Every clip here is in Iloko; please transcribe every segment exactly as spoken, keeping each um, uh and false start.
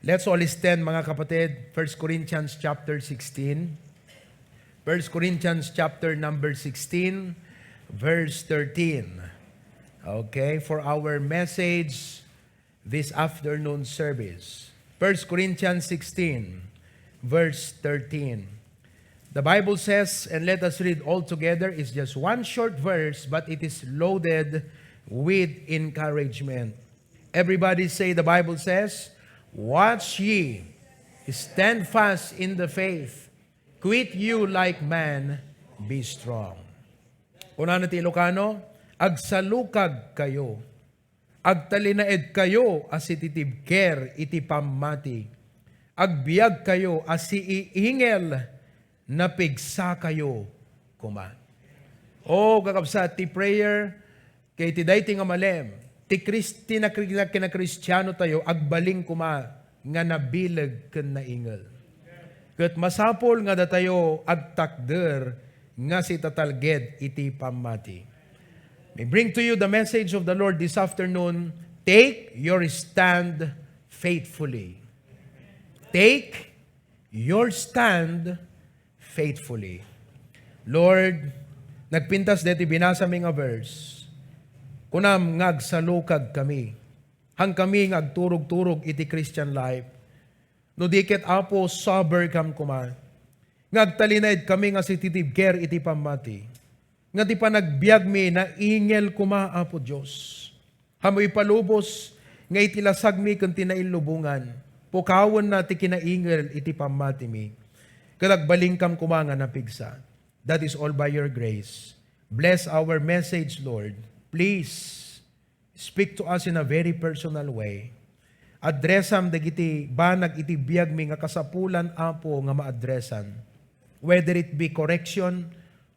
Let's all stand, mga kapatid. First Corinthians chapter sixteen. First Corinthians chapter number sixteen, verse thirteen. Okay, for our message this afternoon service. First Corinthians sixteen, verse thirteen. The Bible says, and let us read all together, it's just one short verse, but it is loaded with encouragement. Everybody say, the Bible says, "Watch ye, stand fast in the faith, quit you like man, be strong." Kunana ti Ilocano, "Agsalukag kayo, agtalinaed kayo a sititibker iti pammati, agbiag kayo a siiingel, napigsa kayo koma." Oh, kakabsat, ti prayer, kay ti daytoy nga malem, ti Kris-, ti nakri-, kinakristiano tayo, agbalin koma nga nabileg ken naingel. Ket masapul nga datayo agtakder nga sitatalged iti pammati. I bring to you the message of the Lord this afternoon. Take your stand faithfully. Take your stand faithfully. Lord, nagpintas deti binasa mi nga verse. Kunam nga agsalukag kami. Haan kami nga agturog-turog iti Christian life. No di ket, Apo, sober kam koma. Nga agtalinaed kami nga sititibker iti pammati. Nga ti panagbiagmi naingel koma, Apo Dios. Haan mo ipalubos nga iti lasagmi ken ti naillubongan, pukawenna ti kinaingel iti pammatimi. Ket agbalinkam koma nga napigsa. That is all by your grace. Bless our message, Lord. Please, speak to us in a very personal way. Addressam dagiti banag iti biagmi nga kasapulan, Apo, nga maaddressan, whether it be correction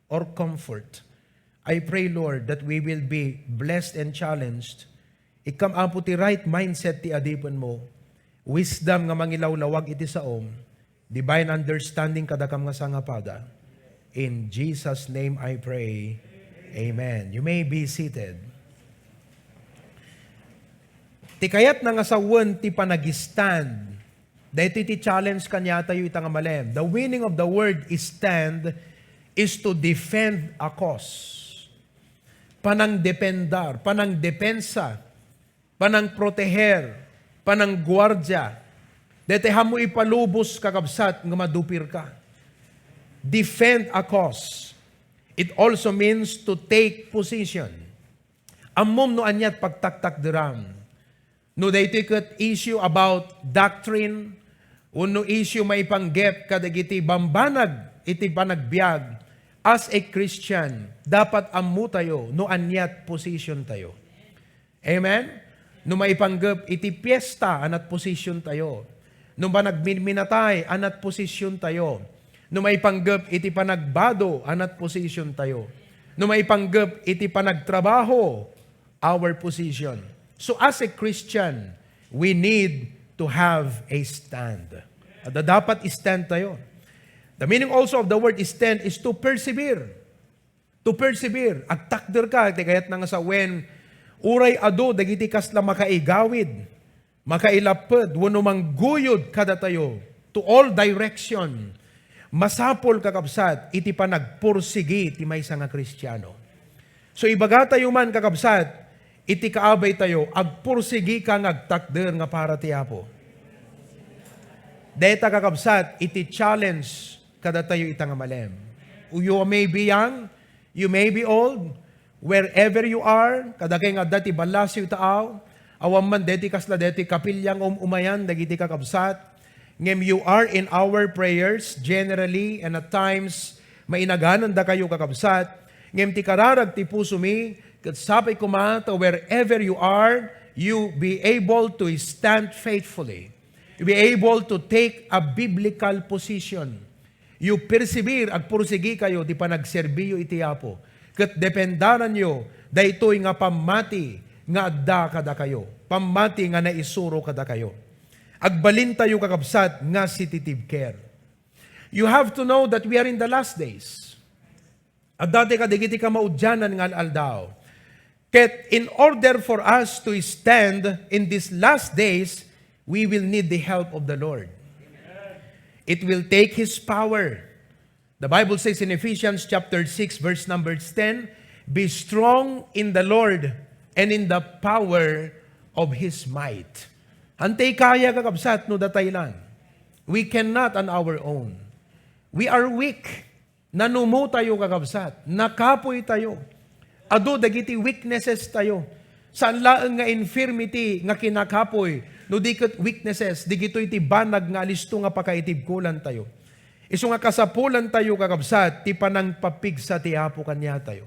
or comfort. I pray, Lord, that we will be blessed and challenged. Ikkam, Apo, ti right mindset ti adipenmo, wisdom nga mangilawlawag iti saom, divine understanding kadakam nga sangapada. In Jesus' name I pray. Amen. You may be seated. Ti kayatna nga sawen ti panag-stand. Daytoy ti challenge kaniatayo ita nga malem. The meaning of the word stand is to defend a cause. Panangdependar, panangdepensa, panangproteher, panangguardia. Daytoy haan mo ipalubos, kakabsat, nga madupirka. Defend a cause. It also means to take position. Ammom no aniat pagtaktakderam. No daytoy ket issue about doctrine, wenno issue maipanggep kadagiti bambanag iti panagbiag, as a Christian, dapat ammotayo no aniat positiontayo. Amen? No maipanggep iti piesta, aniat positiontayo. No panagminminatay, aniat positiontayo. No maipanggep iti panagbado, aniat positiontayo. No maipanggep iti panagtrabaho, our position. So as a Christian, we need to have a stand. At dapat stand tayo. The meaning also of the word stand is to persevere. To persevere. Agtakder ka, ti kayatna nga sawen, uray adu dagiti kasla makaigawid, makailapped, wenno mangguyod kadatayo to all direction. Masapul, kakabsat, iti panagpursigi ti maysa nga Kristiano. So, ibagatayo man, kakabsat, iti kaabaytayo, agpursigi ka nga agtakder nga para ti Apo. Dayta, kakabsat, iti challenge kadatayo ita nga malem. You may be young, you may be old, wherever you are, kadakay nga adda ti ballasiw ita aw, awan man deti kasla deti kapilya nga um-umayan dagiti kakabsat, ngem you are in our prayers generally, and at times, mainaganandakayo, kakabsat, ngem ti kararag ti pusomi, ket sapay koma ta wherever you are, you be able to stand faithfully. You be able to take a biblical position. You persevere, agpursigi kayo ti panagserbiyo iti Apo. Ket dependananyo daytoy nga pammati nga adda kadakayo, pammati nga naisuro kadakayo. Agbalintayo, kakabsat, nga sititibker. You have to know that we are in the last days. Adda ti kadagiti kamaudianan nga al-aldaw. Ket in order for us to stand in these last days, we will need the help of the Lord. It will take His power. The Bible says in Ephesians chapter six, verse number ten, "Be strong in the Lord and in the power of His might." Antay kaya, kakabsat, no datay lang. We cannot on our own. We are weak. Nanumo tayo, kakabsat. Nakapoy tayo. Adu dagiti weaknesses tayo. Saan laeng nga infirmity nga kinakapoy, no di ket weaknesses, digitoy ti banag nga alisto nga pakaitibkolan tayo. Isu nga kasapulan tayo, kakabsat, ti panangpapigsa ti Apo kaniatayo.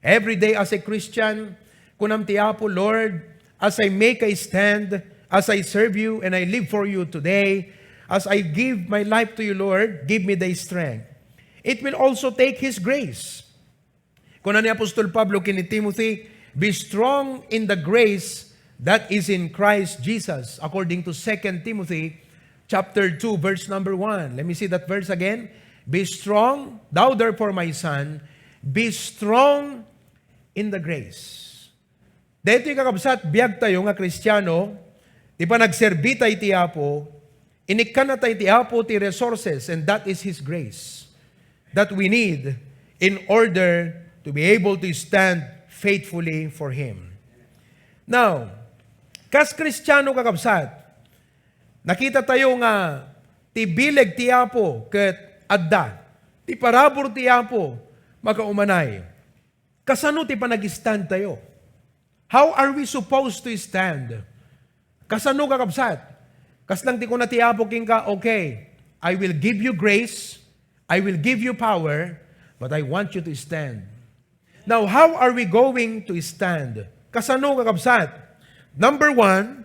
Every day as a Christian, kunam ti Apo, "Lord, as I make a stand, as I serve you and I live for you today, as I give my life to you, Lord, give me the strength." It will also take His grace. Kuna ni Apostol Pablo ken ni Timothy, "Be strong in the grace that is in Christ Jesus," according to Second Timothy chapter two, verse number one. Let me see that verse again. "Be strong, thou therefore, my son, be strong in the grace." Daytoy, kakabsat, biag tayo nga Kristiano, ti panagserbi tayo iti Apo, inikkan na tayo iti Apo ti resources, and that is His grace that we need in order to be able to stand faithfully for Him. Now, kas Kristiano, kakabsat, nakita tayo nga ti bileg ti Apo ket adda, ti parabur ti Apo makaumanay. Kasano ti panag-stand tayo? How are we supposed to stand? Kasano, kakabsat? Kas lang ti kuna ti Apo kenka, "Okay, I will give you grace, I will give you power, but I want you to stand." Now, how are we going to stand? Kasano, kakabsat? Number one,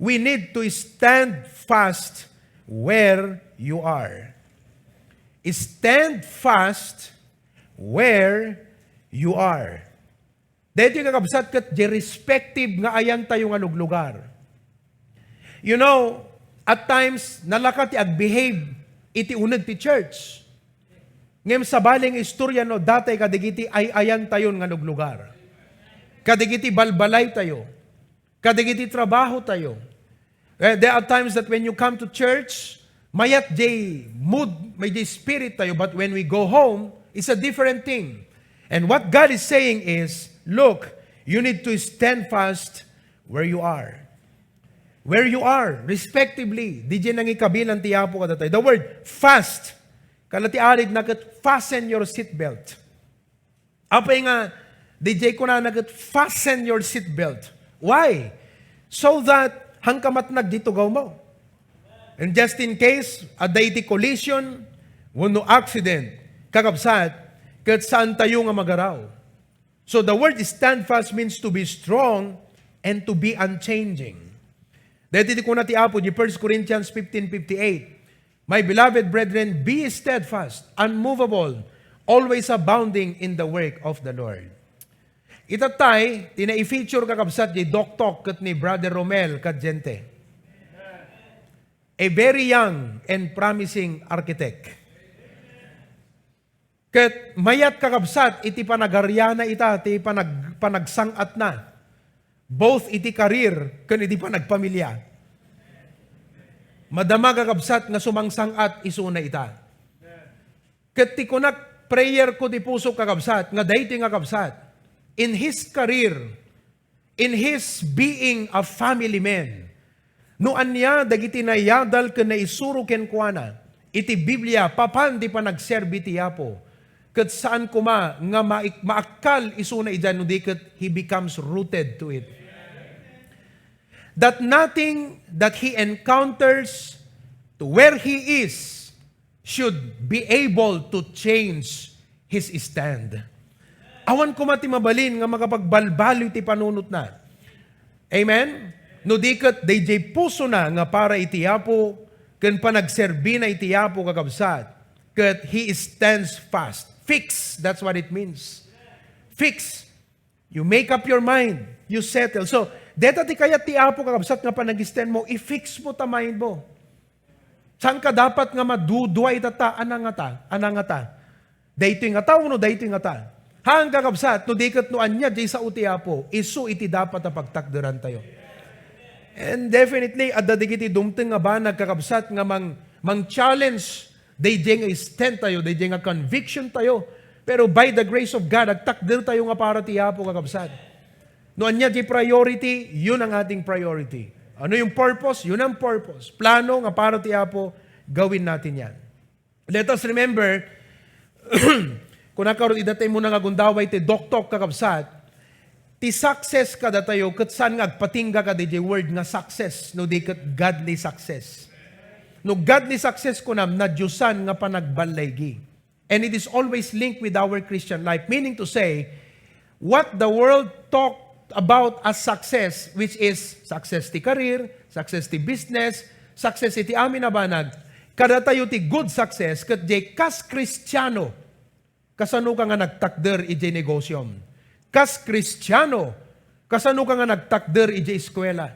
we need to stand fast where you are. Stand fast where you are. Daytoy, kakabsat, ket di respective nga ayantayo nga luglugar. You know, at times, nalaka ti agbehave iti uneg ti church. Ngem sabali nga istorya no, datay kadagiti ay-ayantayon nga luglugar. Kadagiti balbalaytayo. Kadagiti trabahotayo. Eh, there are times that when you come to church, mayat jay mood, may jay spirit tayo, but when we go home, it's a different thing. And what God is saying is, "Look, you need to stand fast where you are." Where you are, respectively, di jay nangikabilan ti Apo kadatayo. The word fast, kala ti arid na ket fasten your seatbelt. Apay nga, di jay kunana ket, "Fasten your seatbelt." Why? So that, hangka matnag di tugaw mo. And just in case, adda iti collision, wenno accident, kakabsat, ket saan tayo nga magaraw. So the word stand fast means to be strong and to be unchanging. Daytoy ti kuna ti Apo, di First Corinthians fifteen fifty-eight, "My beloved brethren, be steadfast, unmovable, always abounding in the work of the Lord." Itattay, ti na-feature, kakabsat, ni Doktok ket ni Brother Romel Cadiente. A very young and promising architect. Ket mayat, kakabsat, iti panagariana ita, ti panag-, panagsang-atna, both iti career ken iti panagpamilia. Madama, kakabsat, nga sumangsang-at isuna ita. Ket ti kunak, prayer ko ti puso, kakabsat, nga daytoy nga kabsat, in his career, in his being a family man, no ania dagiti nayadal ken naisuro kenkuana iti Biblia papan ti panagserbi ti Apo, ket saan koma nga maik-, maakkal isuna idiay no di ket he becomes rooted to it. That nothing that he encounters to where he is should be able to change his stand. Awan koma ti mabalin nga makapagbalbaliw ti panunotna. Amen? No di ket daydiay pusona nga para iti Apo, ken panagserbina iti Apo, kakabsat, ket he stands fast. Fix, that's what it means. Fix. You make up your mind. You settle. So, deta ti kayat ti Apo, kakabsat, nga panag-stand mo, i-fix mo ta mind mo. Saan ka dapat nga madudua ita ta, anangata, anangata. Daytoy ngata wenno daytoy ngata. Haan, kakabsat, no di ket no ania diay sao ti Apo, isu iti dapat a pagtakderantayo. And definitely, adda dagiti dumteng nga banag, kakabsat, nga mang, mang-challenge daydiay nga stand tayo, daydiay nga conviction tayo. Pero by the grace of God, agtakder tayo nga para ti Apo, kakabsat. No ania di priority, yun ang ating priority. Ano yung purpose? Yun ang purpose. Plano nga para ti Apo, gawin natin yan. Let us remember, kuna karot, ida tayo muna nga gundaway ti doktok, kakabsat, ti success kadatayo, ket saan nga agpatingga kadi word nga success, no di ket godly success. No godly success, kunam, nadiosan nga panagbalaygi. And it is always linked with our Christian life. Meaning to say, what the world talk about as success, which is success ti career, success ti business, success iti amin a banag, kadatayo ti good success, ket diay kas Kristiano, kasano ka nga nagtakder iti negosiom? Kas Kristiano, kasano ka nga nagtakder iti eskuela?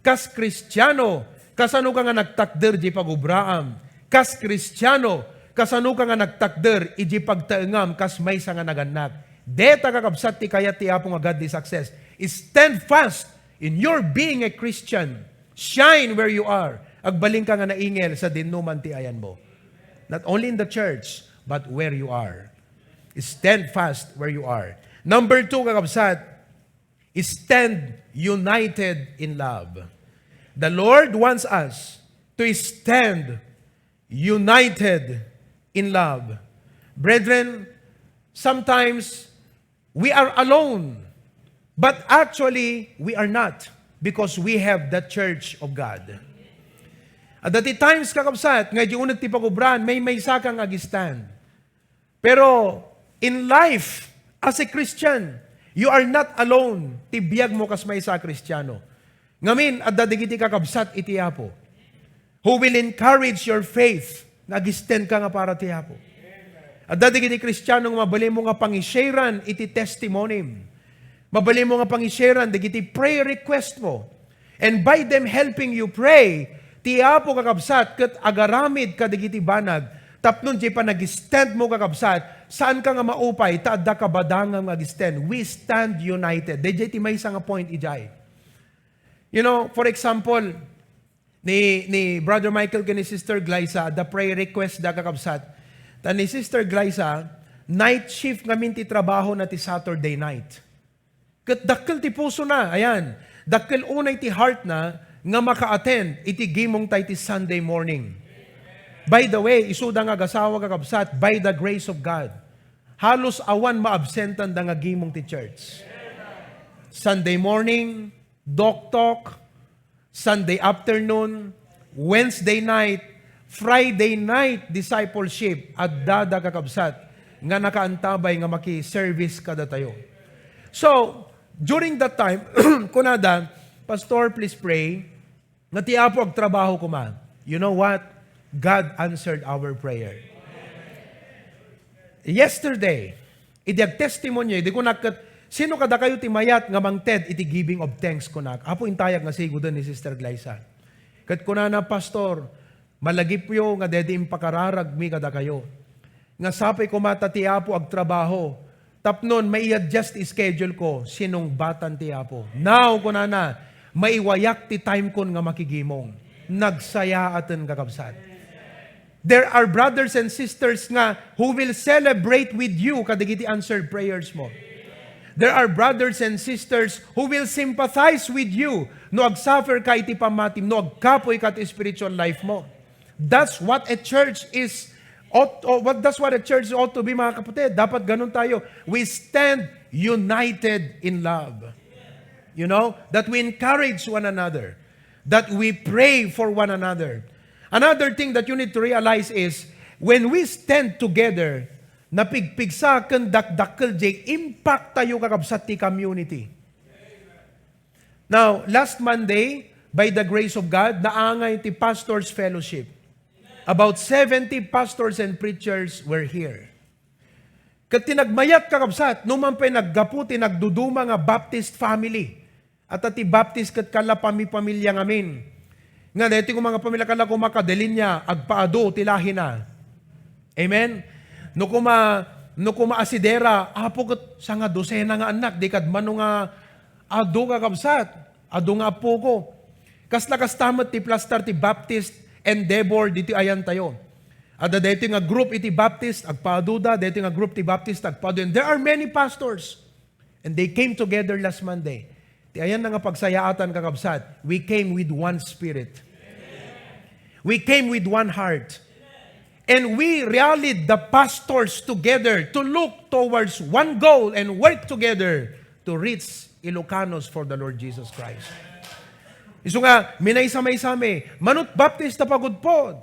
Kas Kristiano, kasano ka nga nagtakder iti pagubraam? Kas Kristiano, kasano ka nga nagtakder iti pagtaengam kas maysa nga nagannak? Deta, kakabsat, ti kayat ti Apo nga godly success. Stand fast in your being a Christian. Shine where you are. Agbalinka nga naingel sa dinnuman ti ayanmo. Not only in the church, but where you are. Stand fast where you are. Number two, kakabsat, stand united in love. The Lord wants us to stand united in love. Brethren, sometimes we are alone, but actually, we are not, because we have the church of God. Adda ti times, kakabsat, nga idiay uneg ti pagubraan, maymaysa ka nga ag-stand. Pero in life, as a Christian, you are not alone. Ti biagmo kas maysa a Kristiano. Ngamin, adda dagiti kakabsat iti Apo who will encourage your faith nga ag-stand ka nga para ti Apo. Adda dagiti Kristiano nga mabalinmo nga pangisharean iti testimony. Mabalinmo nga pangisharean dagiti prayer request mo. And by them helping you pray, ti Apo, kakabsat, ket agaramid kadagiti banag tapno diay panag-stand mo, kakabsat, saan ka nga maupay ta adda kabadangam nga ag-stand. We stand united. Daydiay ti maysa nga point idiay. You know, for example, ni, ni Brother Michael ken ni Sister Glyza, the prayer request da, kakabsat. Ta ni Sister Glyza, night shift ngamin ti trabahona ti Saturday night. Ket dakkel ti pusona, ayan, dakkel unay ti heartna nga maka-attend iti gimongta iti Sunday morning. By the way, isuda nga agasawa, kakabsat, by the grace of God, halos awan maabsentanda nga gimong ti church. Sunday morning, doktok, Sunday afternoon, Wednesday night, Friday night discipleship, addada, kakabsat, nga nakaantabay nga maki-service kadatayo. So, during that time, kunada, "Pastor, please pray nga ti Apo agtrabaho koma." You know what? God answered our prayer. Yesterday, idi agtestimonio, idi kunak ket, "Sino kadakayo ti mayat nga mangted iti giving of thanks?" kunak. "Apo, intayag nga sigoden ni Sister Glyza." Ket kunana, "Pastor, malagipyo nga daydi impakararagmi kadakayo. Nga sapay koma ta ti Apo agtrabaho tapnon mai-adjust ti schedule ko, sinungbatan ti Apo. Now," kunana, "maiwayak ti time kon nga makigimong." Nagsayaaten, kakabsat. There are brothers and sisters nga who will celebrate with you kadagiti answered prayers mo. There are brothers and sisters who will sympathize with you no agsuffer ka iti pammatim, no agkapoy ka iti spiritual life mo. That's what a church is ought, or what, that's what a church ought to be, mga kapatid. Dapat ganun tayo. We stand united in love. You know, that we encourage one another, that we pray for one another. Another thing that you need to realize is, when we stand together, napigpigsa ken dakdakkel diay impact tayo, kakabsat, ti community. Now, last Monday, by the grace of God, naangay ti Pastors Fellowship. About seventy pastors and preachers were here. Ket ti nagmayat, kakabsat, no man pay naggapu ti nagduduma nga Baptist family. Adda ti Baptist ket kalla pamipamilya ngamin. Nga daytoy koma nga pamilya, kalla koma kadilinya, agpaadu ti lahina. Amen? No koma, no koma asidera, "Apo, ket sanga dosena nga annak, di kad mano nga adu, kakabsat, adu nga apoko." Kasla kasta met ti plastar ti Baptist endeavor ditoy ayantayo. Adda daytoy nga group iti Baptist, agpaduda, daytoy nga group ti Baptist, agpadu. And there are many pastors. And they came together last Monday. Ti ayanna nga pagsayaatan, kakabsat, we came with one spirit. We came with one heart. And we rallied the pastors together to look towards one goal and work together to reach Ilocanos for the Lord Jesus Christ. Isu nga, minaysa-maysami, manut Baptist ta pagudpod.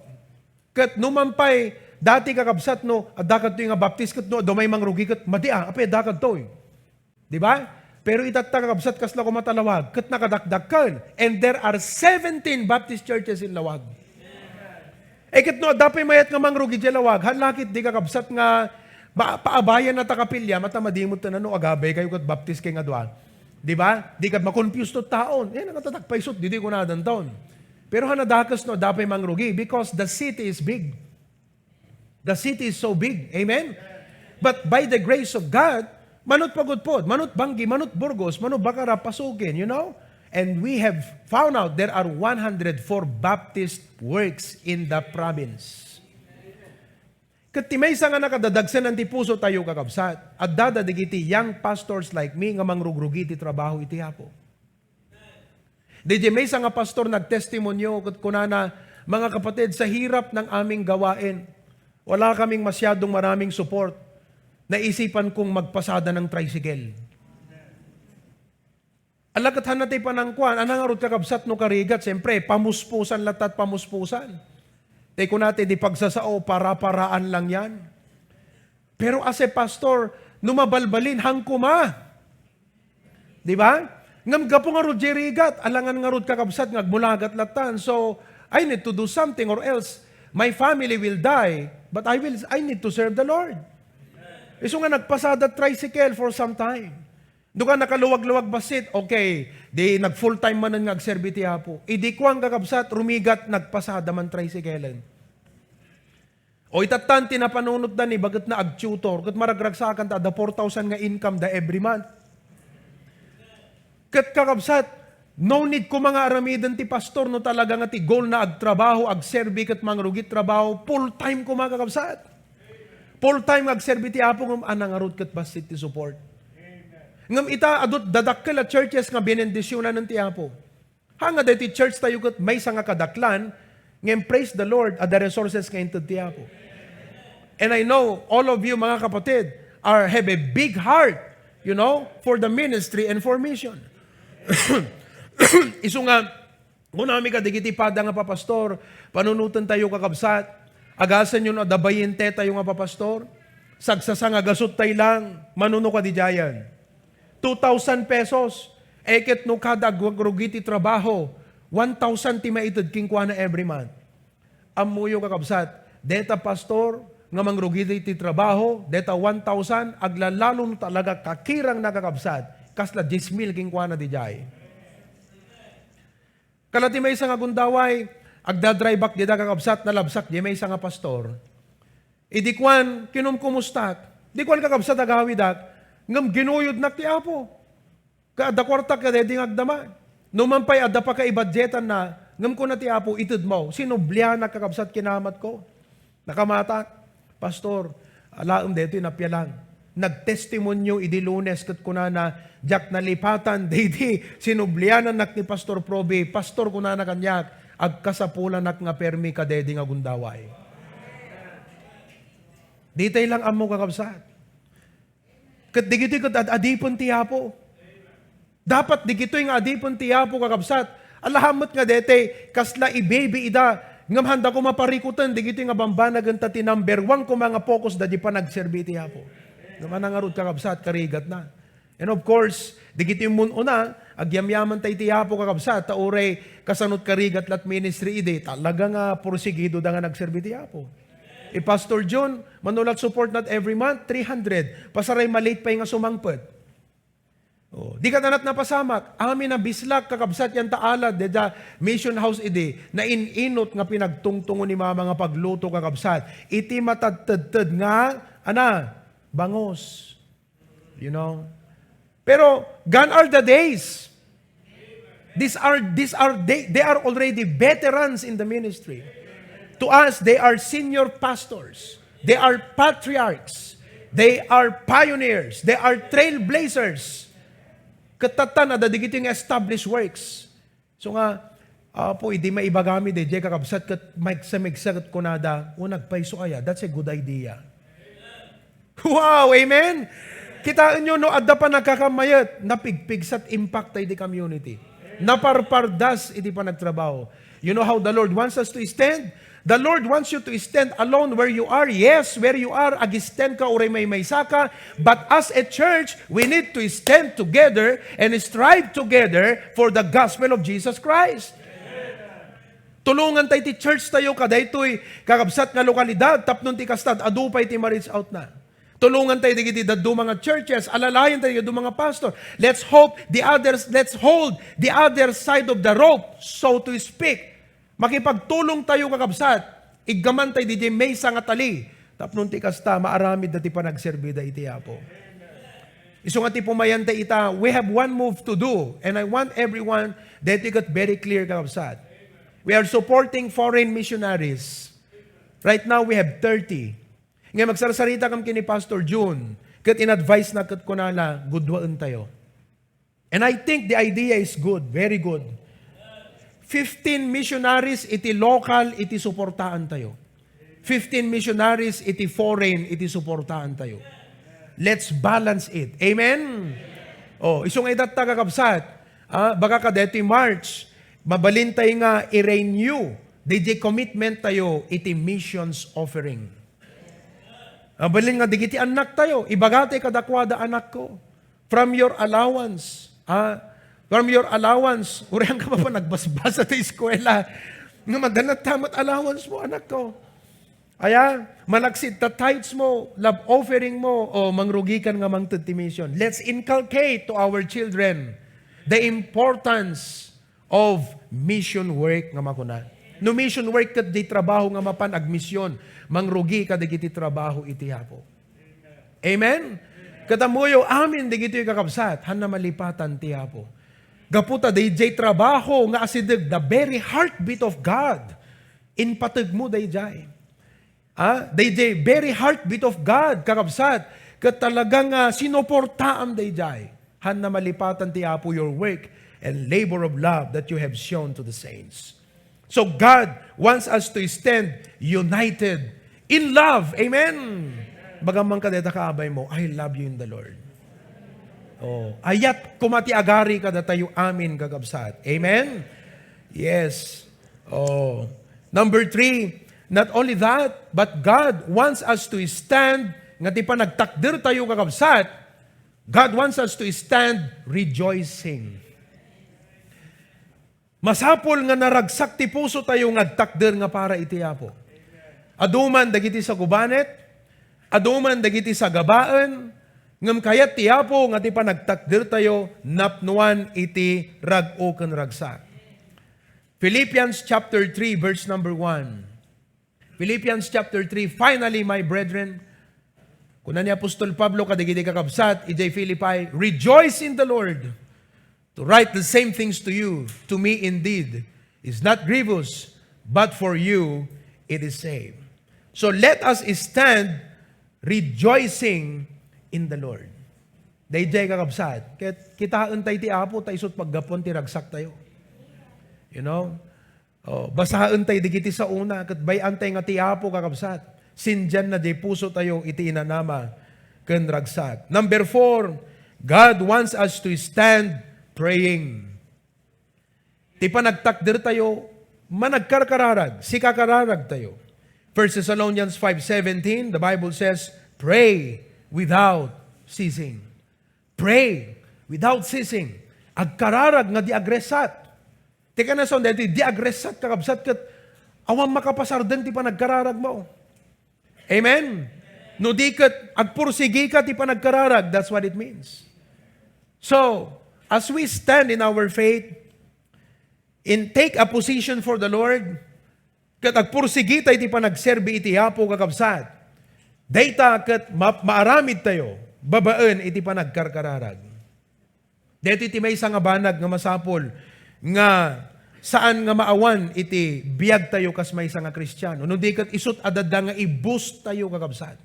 Ket no man pay, dati, kakabsat, no, adda kadtoy nga Baptist, ket no, adda may mangrugi, ket madi, ah, apay adda kadtoy. Di ba? Pero itatta, kakabsat, kasla koma ta Laoag, ket nakadakdakkel. And there are seventeen Baptist churches in Laoag. Eh, ket no, adda pay mayat nga mangrugi diay Laoag, hala ket di, kakabsat, nga ba, paabayan na ta kapilya, mata madimot ta na no, agabay kayo ket Baptist kay nga dua. Di ba? Di kad makonfuse to taon. Eh, nakatatak pay sut, di, di kunadan taon. Pero hanadakes no, adda pay mangrugi because the city is big. The city is so big. Amen? But by the grace of God, manut pagudpod, manut Banggi, manut Burgos, manut Bacara, Pasukin, you know? And we have found out there are one hundred four Baptist works in the province. Ket ti maysa nga nakadadagsenan ti puso tayo, kakabsat, adda dagiti young pastors like me nga mangrugrugi ti trabaho iti Apo. Diay maysa nga pastor nagtestimonio ket kunana, "Mga kapatid, sa hirap ng aming gawain, wala kaming masyadong maraming support. Naisipan kong magpasada ng tricycle." Ala ket hanna ti panangkuan, ana ngarud, kakabsat, no karigat, siyempre, pamuspusan latta, pamuspusan. Ti kunana ti pagsasao, para-paraan lang yan. Pero as a pastor, no mabalbalin, han koma. Di ba? Ngem gapu ngarud diay rigat, alangan ngarud, kakabsat, nga agmulagat lattan. So, I need to do something or else my family will die, but I will, I need to serve the Lord. Isu nga nagpasada tricycle for some time. Duka nakaluwag-luwag bassit, okay, di nag full time manen nga agserbi ti Apo. Idi kuan, kakabsat, rumigat, nagpasada man tricycle-en. O itattan ti napanunotda ni baket na agtutor, ket maragragsakan ta adda four thousand nga income da every month. Ket kakabsat, no need koma nga aramiden ti pastor no talaga nga ti goal na agtrabaho, agserbi ket mangrugi trabaho, full time koma, kakabsat. Full time nga agserbi ti Apo ngem ana ngarud ket bassit ti support. Ngem ita, adut dadakkel a churches nga benendisionan ti Apo. Haan nga daytoy church tayo ket maysa nga kadaklan, ngem praise the Lord, adda resources nga inted ti Apo. And I know all of you, mga kapatid, are, have a big heart, you know, for the ministry and for mission. Isu nga, kunami kadagiti pada nga papastor, panunoten tayo, kakabsat, agasen yo no adda bayente tayo nga papastor, sagsasanga gasut tay lang, manuno kadi diayen. Two thousand pesos. Eh, ket no kada agrugi ti trabaho, one thousand ti maited kenkuana every month. Ammoyo, kakabsat, deta pastor nga mangrugi ti trabaho, deta one thousand, aglalalo no talaga kakirang na, kakabsat, kasla dies mil kenkuana diay. Kala ti maysa nga gundaway, agdadrive-ak dida, kakabsat, nalabsak diay maysa nga pastor. Idi kuan, kinumkumustak. Di kuan, kakabsat, agawidak, ngem ginuyodnak ti Apo. Ket adda kuartak kadaydi nga agdama. No man pay adda pakaibudgetanna, ngem kuna ti Apo, "Itedmo." Sinublianak, kakabsat, kinamatko. Nakamatak, "Pastor, alaem daytoy napialang." Nagtestimonio idi Lunes ket kunana, "Diak nalipatan daydi sinublianannak ni Pastor Proby. Pastor," kunana kaniak, "agkasapulanak nga permi kadaydi nga gundaway." Ditay lang ammo, kakabsat. Ket digitoy ket ad-adipen ti Apo. Dapat digitoy nga adipen ti Apo, kakabsat. Alahan met nga daytoy kasla ibaby ida, ngem handa koma parikuten digitoy nga bambanagen ta ti number one koma nga focus da di panagserbi ti Apo. Ngem ana ngarud, kakabsat, karigatna. And of course, digitoy mun-una, agyamyaman ta iti Apo, kakabsat, ta uray kasano ti karigat lat ministry idi, talaga nga porsigido da nga nagserbi ti Apo. I Pastor John, mano lat support nat every month, three hundred. Pasaray ma-late pay nga sumangpet. Oh, di ka tanat napasamak. Amin a bislak, kakabsat, yan ta alad, deda mission house idi, nain-inot nga pinagtungtungo ni mama nga pagluto, kakabsat. Iti matadtedted nga, ana, bangus. You know? Pero, gone are the days. These are, these are, they, they are already veterans in the ministry. To us, they are senior pastors. They are patriarchs. They are pioneers. They are trailblazers. Ket tatta, adda dagiti nga established works. So nga, Apo, idi maibagami daydiay kakabsat ket maigsa-maigsa ket kunada, "O, nagpayso aya, that's a good idea." Wow, amen? Kitaenyo, no adda pannakakammayat, napigpigsat impact ta iti community. Naparpardas iti panagtrabaho. You know how the Lord wants us to stand? The Lord wants you to stand alone where you are. Yes, where you are, ag-stand ka uray maymaysa ka, but as a church, we need to stand together and strive together for the gospel of Jesus Christ. Tulongan tayo ti church tayo, kadaytoy kakabsat nga lokalidad, tapno ti kasta, adu pay ti ma-reach out na. Tulongan tayo dagiti dadduma nga churches, alalayan tayo dadduma nga pastor. Let's hope the others, let's hold the other side of the rope, so to speak. Makipagtulong tayo, kakabsat. Iggaman tayo didiay maysa nga tali. Tapno ti kasta, maaramid da ti panagserbida iti Apo. Isu nga ti pumayan tayo ita, we have one move to do. And I want everyone that you got very clear, kakabsat. We are supporting foreign missionaries. Right now, we have thirty. Nga, agsarsarita kam ken ni Pastor Jun, ket in-advise na ket kunana, gudwaen tayo. And I think the idea is good, very good. Fifteen missionaries iti local, iti suportaan tayo. Fifteen missionaries iti foreign, iti suportaan tayo. Let's balance it. Amen? Oh, isu nga itatta, kakabsat, ah, baka kadeti March, mabalin tayo nga i-renew didiay commitment tayo iti missions offering. Ah, balin nga dagiti annak tayo, ibaga tayo kadakuada, "Anakko, from your allowance, ah, from your allowance, uray ka mapan agbasbasa ti eskuela, nga maganatta met allowance mo, anakko. Aya, malaksid ta tithes mo, love offering mo, o mangrugikan nga mangted ti mission." Let's inculcate to our children the importance of mission work nga makuna. No mission work ket di trabaho nga mapan agmission, mangrugi kadagiti trabaho iti Apo. Amen? Ket ammoyo, amin dagitoy, kakabsat, hanna malipatan ti Apo. Gapu ta daydiay trabaho nga asideg, the very heartbeat of God, inpategmo daydiay. Ah, daydiay very heartbeat of God, kakabsat, ket talaga nga sinuportaam daydiay. Hanna malipatan ti Apo your work and labor of love that you have shown to the saints. So God wants us to stand united in love. Amen. Baga man kadeta kaabay mo, "I love you in the Lord." Oh, ayat koma ti agari kadatayo amin, kakabsat. Amen? Yes. Oh. Number three, not only that, but God wants us to stand, nga ti panagtakder tayo, kakabsat, God wants us to stand rejoicing. Masapul nga naragsak ti puso tayo nga agtakder nga para iti Apo. Adu man dagiti sagubanet, adu man dagiti sagabaen, ngem kayat ti Apo nga ti panagtakder tayo napnuan iti rag-o ken ragsak. Philippians chapter three, verse number one. Philippians chapter three, "Finally, my brethren," kuna ni Apostol Pablo kadagiti kakabsat idiay Philippi, "rejoice in the Lord. To write the same things to you, to me indeed, is not grievous, but for you it is same." So let us stand rejoicing in the Lord. Daydiay, kakabsat, ket kitaen tayo ti Apo, ta isut paggapuan ti ragsak tayo. You know? Oh, basaen tayo dagiti saona, ket bay-an tayo nga ti Apo, kakabsat, sindianna diay puso tayo iti inanama ken ragsak. Number four, God wants us to stand praying. Ti panagtakder tayo, managkarkararag, sikakararag tayo. First Thessalonians five seventeen, the Bible says, "Pray without ceasing." Pray without ceasing. Agkararag nga di agresat. Ti kanayon daytoy, di agresat, kakabsat, ket awan makapasardeng ti panagkararag mo. Amen? No di ket agpursigi ka ti panagkararag, that's what it means. So, as we stand in our faith, in take a position for the Lord, ket agpursigi tayo iti panagserbi iti Apo, kakabsat, dayta ket ma-, maaramid tayo babaen iti panagkarkararag. Daytoy ti maysa nga banag nga masapul nga saan nga maawan iti biagtayo kas maysa nga Kristiano. No di ket isut' adda nga i-boost tayo, kakabsat.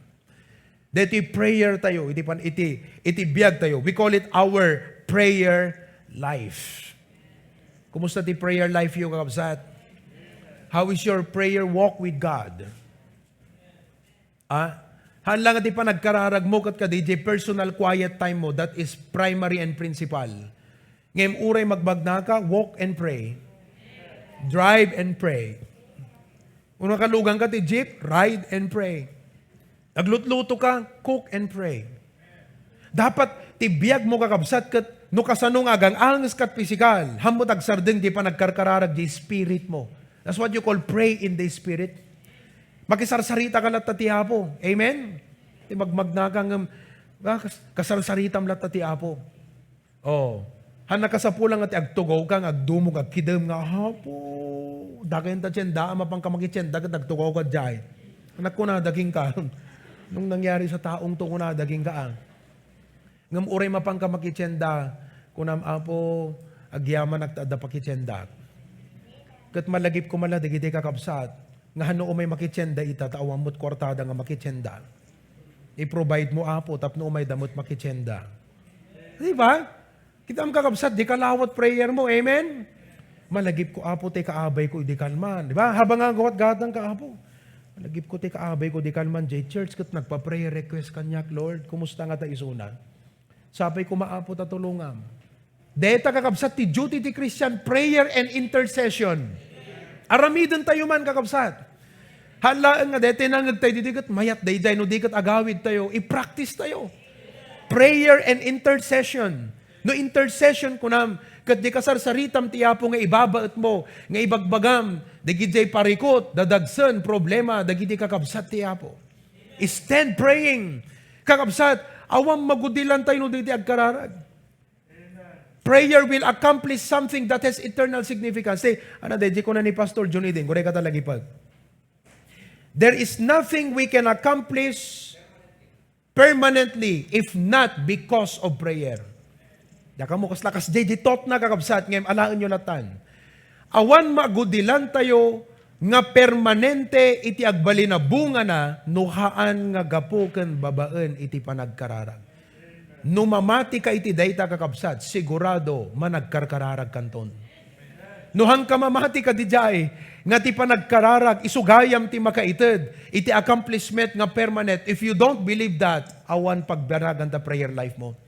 Daytoy prayer tayo, iti pan-, iti, iti biag tayo. We call it our prayer life. Kumusta ti prayer life yo, kakabsat? How is your prayer walk with God? Ah? Haan lang ti panagkararag mo ket kadi jay personal quiet time mo, that is primary and principal. Ngem uray magmagnaka, walk and pray. Drive and pray. Uno kalugan ka ti jeep, ride and pray. Naglutluto ka, cook and pray. Dapat ti biag mo, kakabsat, ket no kasano nga agang-anges kat pisikal, haanmo ti agsardeng ti panagkarkararag ti spirit mo. That's what you call pray in the spirit. Makisarsarita ka latta ti Apo. Amen? Ti magmagnaka ngem, ah, kas-, kasarsaritam latta ti Apo. Oh. Haan nakasapulan nga ti agtugaw ka nga agdumog, agkidem nga, "Apo, dakayen ta tienda, a mapanka makitienda ket agtugaw ka diay." Nagkunada kenka. Nung nangyari sa taong to, kunada kenka, ah. Ngem uray mapanka makitienda, kunam, "Apo, agyamanak ta adda pakitiendak." Ket malagip koma la dagiti kakabsat nga hano umay makitienda ita ta awan met kuartada nga makitienda. I-provide mo, Apo, tapno umayda met makitienda. Di ba? Kitam, kakabsat, di kalawat prayer mo. Amen? Malagip ko, Apo, ti kaabay ko, idi kalman. Di ba? Habang nga gawat gatang ka, Apo. Malagip ko, ti kaabay ko, di kalman, jay church, ket nagpa-prayer request kaniak, Lord. Kumusta nga ta isuna? Sapay koma, Apo, ta tulongam. Deta, kakabsat, ti duty ti Christian, prayer and intercession. Aramiden tayo man, kakabsat. Haan laeng nga deta nangngeg tayo ditoy ket mayat daydiay, no di ket agawid tayo, i-practice tayo. Prayer and intercession. No intercession kunam, ket di kasarsaritam ti Apo nga ibabaet mo, nga ibagbagam, dagiti parikut, dadagsen, problema, dagiti kakabsat ti Apo. Stand praying. Kakabsat, awan magudilan tayo no di ti agkararag. Prayer will accomplish something that has eternal significance. Say, ano, di, di ko na ni Pastor John Eden, guray ka talaga ipag. There is nothing we can accomplish permanently if not because of prayer. Diak ammo kasla kasdiay di thought na, kakabsat, ngem alaenyo latan. Awan magudilan tayo nga permanente iti agbalin a bungana no haan nga gapu ken babaen iti panagkararag. No mamati ka iti dayta, kakabsat, sigurado managkarkararag kanton. No hanka mamati kadiay nga ti panagkararag isu gayam ti makaited iti accomplishment nga permanent, if you don't believe that, awan pagbaraganta prayer life mo.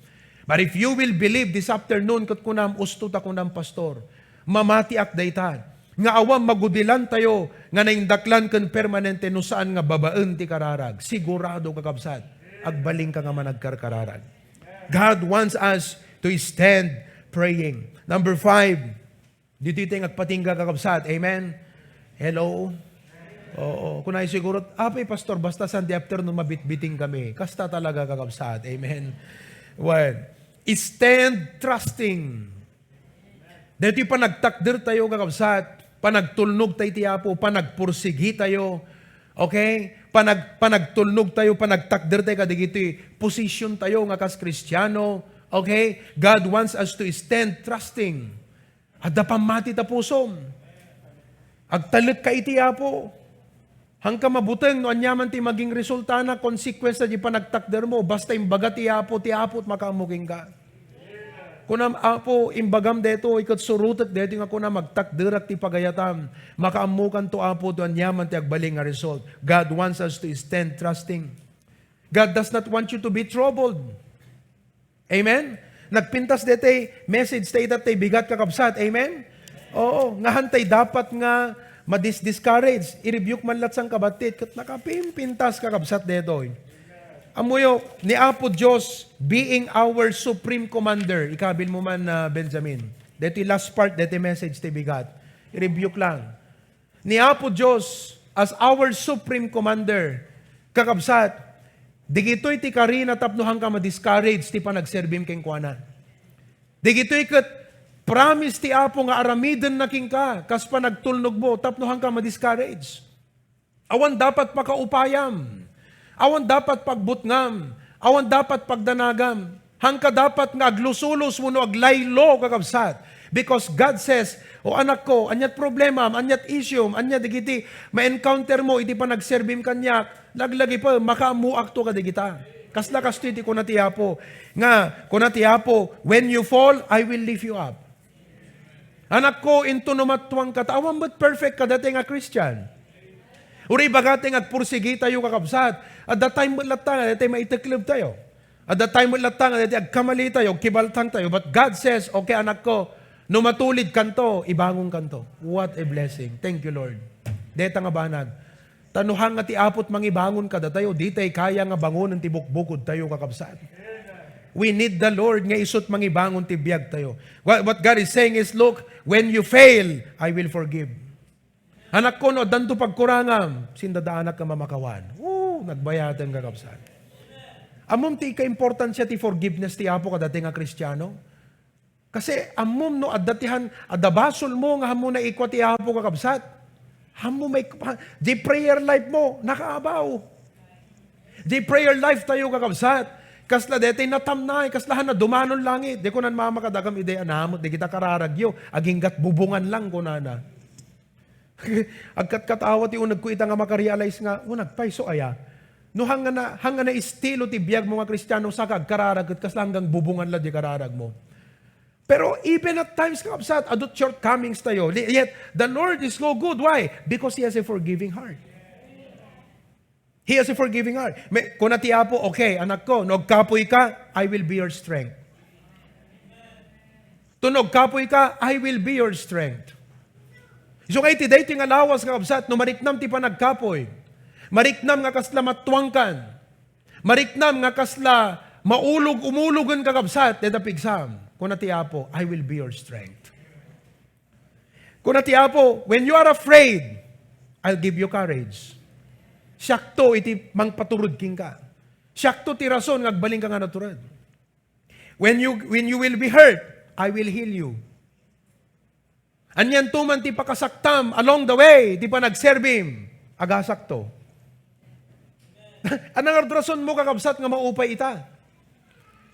But if you will believe this afternoon, ket kunam, "Usto ta kunam, Pastor, mamatiak dayta," nga awan magudilan tayo nga naindaklan ken permanente no saan nga babaen ti kararag, sigurado, kakabsat, agbalinka nga managkarkararag. God wants us to stand praying. Number five, ditoy tayo agpatingga, kakabsat. Amen? Hello? Oo. Kunay siguro, "Apay, Pastor, basta Sunday afternoon, mabitbiting kami." Kasta talaga, kakabsat. Amen? Well, stand trusting. Daytoy panagtakder tayo, kakabsat, panagtulnog tayo ti Apo, panagpursigi tayo, okay? Panag-, panagtulnog tayo, panagtakder tayo kadigitoy position tayo nga kas Kristiano, okay? God wants us to stand trusting. Adda pammati ta pusom. Agtalek ka iti Apo. Hanka mabuteng no aniaman ti maging resultana, konsekwensya di panagtakder mo, basta imbaga ti Apo, ti Apo ti makaammo kenka. Kunam, "Apo, imbagam daytoy, ket surotek daytoy nga kunam, agtakderak ti pagayatam." Makaammokanto, Apo, ti aniaman ti agbalin nga result. God wants us to stand trusting. God does not want you to be troubled. Amen? Nagpintas daytoy message ta ita tay bigat, kakabsat. Amen? Oo, nga hantay dapat nga madis-discourage. I-rebuke man lat sang kabattit, ket nakapimpintas, kakabsat, daytoy. Ammoyo, ni Apo Dios being our supreme commander, ikabil mo man, ah, Benjamin. Daytoy last part, daytoy message ti bigat. I-rebuke lang. Ni Apo Dios as our supreme commander, kakabsat, digitoy ti karina tapno hanka ma-discourage ti panagserbim kenkuana. Digitoy ket promise ti Apo nga aramidenna kenka kas panagtulnog mo tapno hanka ma-discourage. Awan dapat pakaupayam. Awan dapat pagbutngam. Awan dapat pagdanagam. Hanka dapat nga aglusulos wenno aglaylo, kakabsat. Because God says, "O anakko, ania't problemam, ania't issuem, ania dagiti ma-encounter mo iti panagserbim kaniak, laglagipem, makaammoakto kadagita." Kasla kastoy ti kuna ti Apo, nga, kuna ti Apo, "When you fall, I will lift you up." Anakko, into no mattuangka, ta awan met perfect kadatayo nga Christian. Uray ibagatayo nga agpursigi tayo, kakabsat. Adda time met latta nga daytoy maitekleb tayo. Adda time met latta nga daytoy agkamali tayo, agkibaltang tayo. But God says, "Okay, anakko, no matulid kanto, ibangon kanto." What a blessing. Thank you, Lord. Deta nga banag. Ta no hanga ti Apo't mangibangon kadatayo, ditay kaya nga bangonen ti bukbukod tayo, kakabsat. We need the Lord nga isu't mangibangon ti biag tayo. What, what God is saying is, "Look, when you fail, I will forgive." Anakko, no addanto pagkurangam, sindadaanak nga mamakawan. Woo! Nagbayaten, kakabsat. Ammom ti kaimportansia ti forgiveness ti Apo kadatayo nga Kristiano? Kasi ammom no adda ti han-, adda basolmo nga ammo naikua ti Apo, kakabsat. Ammo may, di prayer life mo, nakaabaw. Di prayer life tayo, kakabsat. Kasla daytoy natamnay, kasla han nadumanon langit. Di kunan mama kadagam, "Idi anamot, di kita kararagyo. Aginggat bubungan lang," kunana. Agkatkatawa ti unegko ita nga makarealize nga, "Uneg pay, isu aya?" No hangana, hangana estilo ti biag mo nga Kristiano, saka agkararag ket kasla hanggang bubungan la di kararag mo. Pero even at times, kakabsat, adut shortcomings tayo. Li-, yet, the Lord is so good. Why? Because He has a forgiving heart. He has a forgiving heart. May, kuna ti Apo, "Okay, anakko, no agkapoy ka, I will be your strength." Tunog kapoy ka, I will be your strength. So, kay ti daytoy nga lawas, kakabsat, no mariknam ti panagkapoy, mariknam nga kasla mattuangkan, mariknam nga kasla maulog-umulogen, kakabsat, deta pigsam, kuna ti Apo, "I will be your strength." Kuna ti Apo, "When you are afraid, I'll give you courage." Siakto iti mangpaturod kenka. Siakto ti rason nga agbalinka nga natured. When you, when you will be hurt, I will heal you. Anianto man ti pakasaktam along the way, ti panagserbim, agasakto. Anang rason mo, kakabsat, nga maupay ita?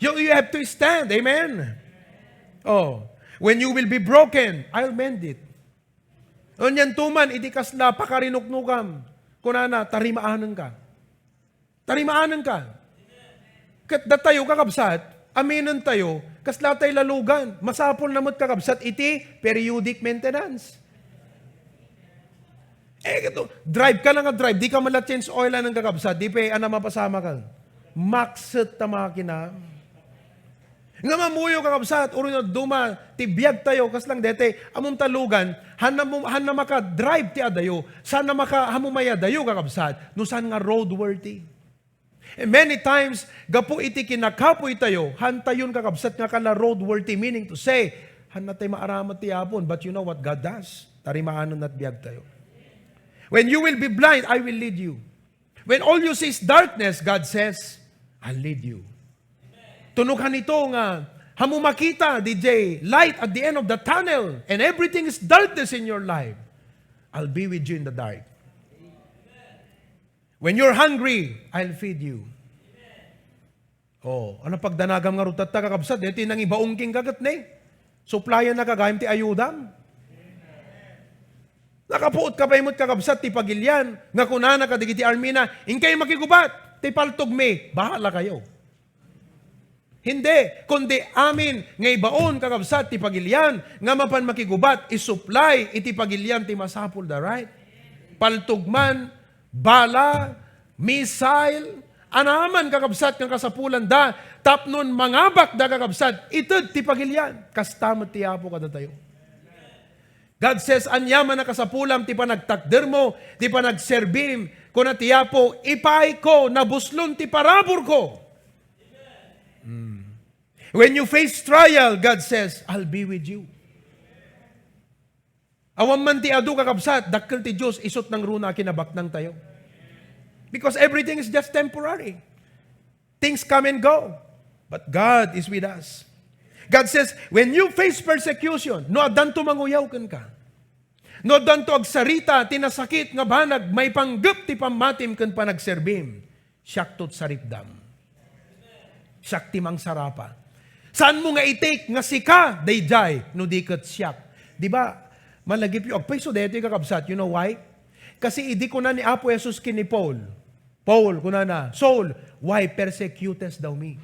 You, you have to stand. Amen? Oh, "When you will be broken, I'll mend it." Anianto man iti kasla pakarinuknukam, kunana, "Tarimaanenka." Tarimaanenka. Ket datayo, kakabsat, aminen tayo, kasla tay lalugan. Masapul na met, kakabsat, iti periodic maintenance. Eh, ito, drive ka lang nga drive, di ka man la change oil, anang kakabsat, di pay, ana, mapasamak. Makset ta makina. Nga mammuyo, kakabsat, uray no duma ti biag tayo, kasla daytoy, ammom ta lugan, hanna mo, hanna maka-drive ti adayo, saan na maka-, ammo may adayo, kakabsat, no saan nga roadworthy. And many times, gapu iti kinakapoy tayo, han tayon, kakabsat, nga kasla roadworthy, meaning to say, hanna tay maaramat ti Apo, but you know what God does? Tarimaanenna ti biag tayo. "When you will be blind, I will lead you." When all you see is darkness, God says, "I'll lead you." Tunog han ito nga, ammo makita, D J, light at the end of the tunnel, and everything is darkness in your life, I'll be with you in the dark. When you're hungry, I'll feed you. Oh, ano pagdanagam nga rutatta, kakabsat? Daytoy nangibaon kenka ket ne? Suplayan na ka gayam ti ayudam. Nakapuot ka pay met, kakabsat, ti pagilian nga kunana kadagiti armina, "Inkay makigubat ti paltogmi, bahala kayo." Hindi, kundi amin nga ibaon, kakabsat, ti pagilian nga mapan makigubat, isuplay iti pagilian ti masapul da, right? Paltog man, bala, missile, anaman, kakabsat, nga kasapulanda tapno mangabakda, kakabsat, ited ti pagilian. Kasta met ti Apo kadatayo. God says, "Ania man a kasapulam ti panagtakdermo, ti panagserbim?" Kuna ti Apo, "Ipaayko, nabuslon ti paraburko." Hmm. When you face trial, God says, "I'll be with you." Awan man ti adu, kakabsat, dakkel ti Dios, isu't nangruna a kinabaknang tayo. Because everything is just temporary. Things come and go. But God is with us. God says, "When you face persecution," no addanto manguyaw kenka, no addanto agsarita ti nasakit nga banag maipanggep ti pammatim ken panagserbim, siakto't saripdam. Siak ti mangsarapa. Saanmo nga i-take nga sika daydiay, no di ket siak. Di ba, malagipyo, agpayso daytoy, kakabsat. You know why? Kasi idi kuna ni Apo Jesus ken ni Paul, Paul, kunana, "Saul, why persecutest thou me?"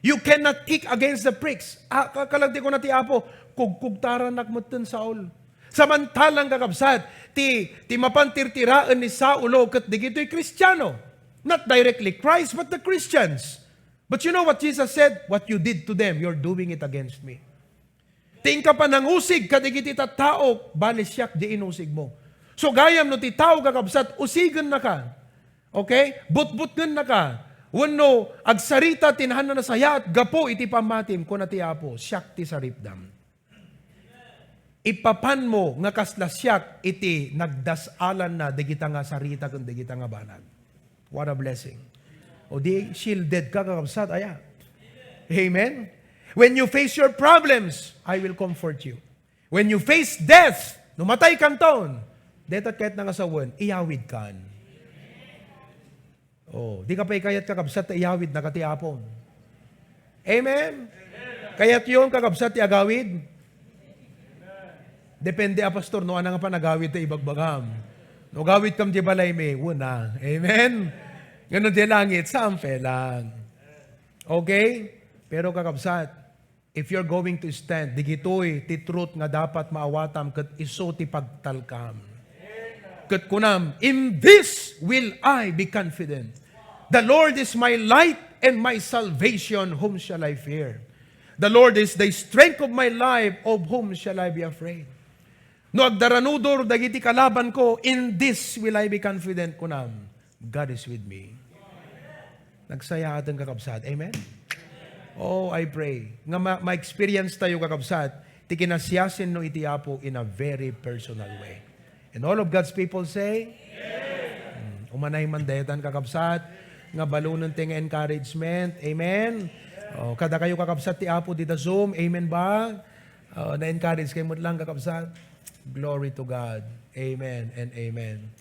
You cannot kick against the pricks. Ah, ka-, kalag ti kuna ti Apo, "Kugkugtaranak metten, Saul." Samantalang, kakabsat, ti, ti mapan tirtiraen ni Saulo ket dagitoy Kristiano. Not directly Christ, but the Christians. But you know what Jesus said? "What you did to them, you're doing it against me." Ti inka panangusig kadagiti tattao, bali siak di inusigmo. So gayam no ti tao, kakabsat, usigennaka. Okay? Butbutngennaka. Wenno agsarita ti naanna nasayaat gapu iti pammatim, kuna ti Apo, "Siak ti saripdam." Ipapanmo nga kasla siak iti nagdas-alanna dagita nga sarita ken dagita nga banag. What a blessing. O di, shielded ka, kakabsat, aya. Amen? When you face your problems, I will comfort you. When you face death, no matay kanton, deta ket nangasawen, iyawid kan. Oh, di ka pay kayat, kakabsat, ta iyawid na ka ti Apo. Amen? Kayat yon, kakabsat, ti agawid? Depende a pastor, no, ana nga panagawid ta ibagbagam. No, gawid kam di balay mi, wena. Amen? Ngano di langit, saan pay lang. Okay? Pero, kakabsat, if you're going to stand, digitoy ti truth nga dapat maawatam ket isu ti pagtalkam. Ket kunam, "In this will I be confident. The Lord is my light and my salvation, whom shall I fear? The Lord is the strength of my life, of whom shall I be afraid?" No agdaranudor dagiti kalabanko, "In this will I be confident," kunam, "God is with me." Nagsayaaten, kakabsat. Amen? Oh, I pray nga ma-, ma-experience tayo, kakabsat, ti kinasiasinno iti Apo in a very personal way. And all of God's people say, "Amen." Hmm, umanay man daytan, kakabsat, nga balunen ti nga encouragement. Amen? Oh, kada kayo, kakabsat, ti Apo dita Zoom. Amen ba? Oh, na-encourage kayo met lang, kakabsat. Glory to God. Amen and amen.